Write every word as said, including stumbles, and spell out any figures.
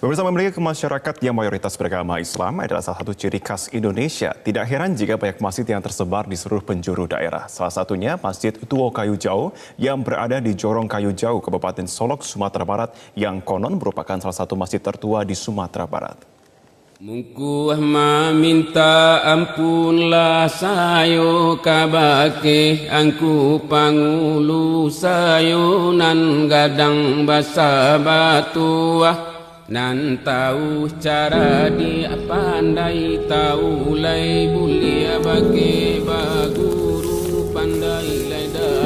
Pemirsa, memiliki masyarakat yang mayoritas beragama Islam adalah salah satu ciri khas Indonesia. Tidak heran jika banyak masjid yang tersebar di seluruh penjuru daerah. Salah satunya Masjid Tuo Kayu Jauh yang berada di Jorong Kayu Jauh, Kabupaten Solok, Sumatera Barat, yang konon merupakan salah satu masjid tertua di Sumatera Barat. Mungkuah maminta ampunlah sayo kabake angku pangulu sayo nan gadang basa batuah, nan tau caradiak pandai tau lai buliah bake baguru pandai lai da